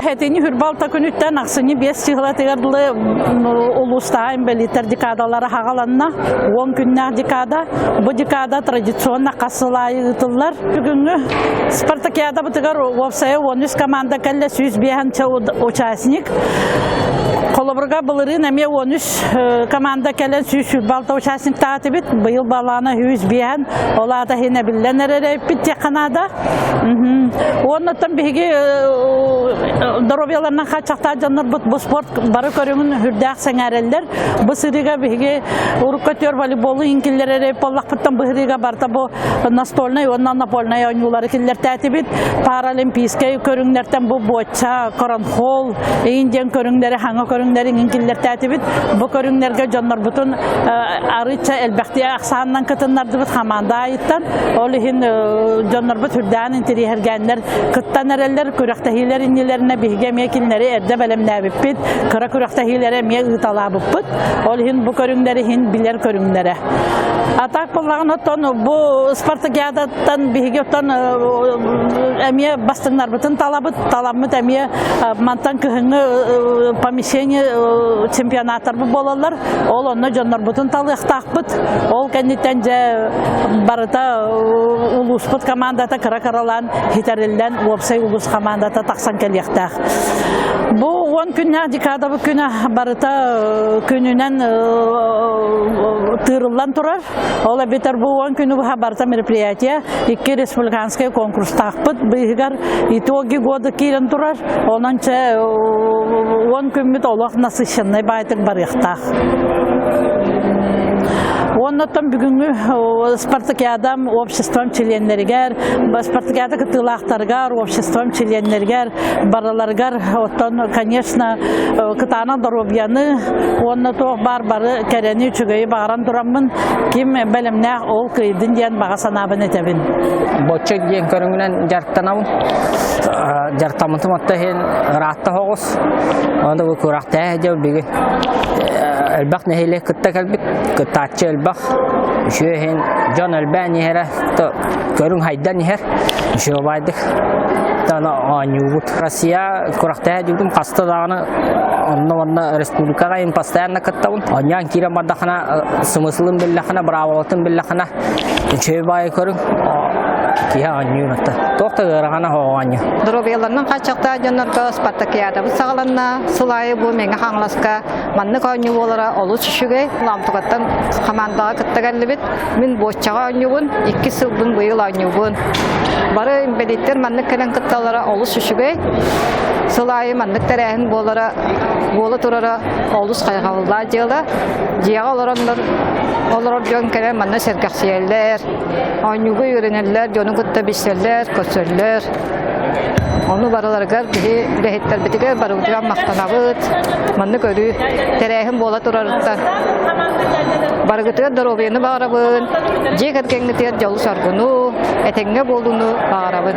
Хэтини хүрбалта күнүттэн ахсынньы 5 чыһылатыгар дылы улуустааҕы инбэлииттэр декадалара хаҕаланна. 10 күннээх декада. Бу декада традиционно хас сыл аайы ыытыллар. Бүгүҥҥү спартакиадабытыгар уопсайа 13 команда кэллэ 105 участник. Холобурга былырыын эмиэ 13 команда кэлэн 126 участниктаатыбыт. Быйыл балаана 105 ол аата иһин эбиллэн эрэр эппит наада. Уоннаттан биһиги доруобуйаларынан хааччахтаах дьоннорбут бу спорт бары көрүҥүн үрдээх сэҥээрэллэр. Бу сырыыга биһиги урукка төр волейболу иҥкиллэр буоллахпыттан быһырыыга барыта бу настольнай уонна напольнай оонньуулары киллэртээтибит. Паралимпийскай көрүҥнэртэн бу бочча, коронхол, иин диэн көрүҥнэри, хаҥа көрүҥнэри иҥин киллэртээтибит. Бу көрүҥнэргэ дьоннорбутун арыычча элбэхтии ахсаанынан кытыннардыбыт хамаанда айыттан. Ол иһин дьоннорбут үрдээн интэриэһиргээннэр кыттан эрэллэр, күрэхтэһиилэр иннилэринэ биһиги эмиэ кинилэри эрдэ бэлэмнээбиппит, кыра күрэхтэһиилэри эмиэ ыыталаабыппыт. Ол иһин бу көрүҥнэр иһин билэр көрүҥнэрэ. А так буоллаҕына оттон бу спартакиадаттан биһиги оттон эмиэ бастыҥнарбытын талабыт, таламмыт эмиэ мантан кыһыҥҥы помещение чемпионаттарбыт буолаллар. Ол онно дьоннорбутун талыахтаахпыт. Ол кэнниттэн дьэ барыта улууспут командата кыра-кыралаан хитэриллэн уопсай улуус командата тахсан кэлиэхтээх. Бу 10 күннээх декадабыт күнэ барыта күнүнэн тыырыллан турар. Ол эбэтэр бу 10 күнү быһа барыта мероприятие икки республиканскай конкурстаахпыт быыһыгар итоги года киирэн турар. Онон чэ 10 күммүт олох насыщеннай баайтык барыахтаах. Уоннаттан бүгүҥҥү спартакиадам обществом чилиэннэригэр, спартакиада кыттыылаахтарыгар, обществом чилиэннэригэр барыларыгар оттон, конечно, кытаанах доруобуйаны уонна туох баар бары кэрэни, үчүгэйи баҕаран тураммын, ким бэлэмнээх ол кыайдын диэн баҕа санаабын этэбин. Боччо диэн көрүҥүнэн дьарыктанабын. Дьарыктаммытым отто иһин ыраатта соҕус. Онно бу кураахтаа дьэ биги элбэх нэһилиэк кытта кэлбит, кыттааччы элбэх. Үчүгэй иһин дьон элбээн иһэрэ, көрүҥ хайдан иһэр. Үчүгэй баайдык. Тана оонньуубут. Россия курахтаа дьүгүм хаста даҕаны онно онно республикаҕа им постоянно кыттабын. Онньоон киирэн бардахына смыслын биллэхинэ, брааволатын биллэхинэ үчүгэй баайы көрүҥ. Киһи оонньуур атта. Туох да ыарахана оонньуу. Доруобуйаларынан хааччахтаах дьоннорго спартакиадабыт саҕаланна. Сыл аайы бу Мэҥэ Хаҥаласка маннык оонньуу буолара олус үчүгэй. Ламтугаттан хамаандаҕа кытта кэллибит. Мин буоччаҕа оонньуубун, икки сылбын быйыл оонньуубун. Бары инбэлииттэр маннык кэлэн кытталлара олус үчүгэй. Сыл аайы маннык тэрээһин буолара, буола турара олус хайҕабыллаах дьыала. Дьиэҕэ олороннор олорор дьон кэлэн манна сэргэхсийэллэр, оонньууга үөрэнэллэр, дьону кытта билсэллэр, көрсөллөр. Ону барыларыгар биһи үлэһиттэрбитигэр барыбытыгар махтанабыт. Маннык өрүү тэрээһин буола турарыттан барыгытыгар доруобуйаны баҕарабын, дьиэ кэргэҥҥитигэр дьолу-соргуну, этэҥҥэ буолууну баҕарабын.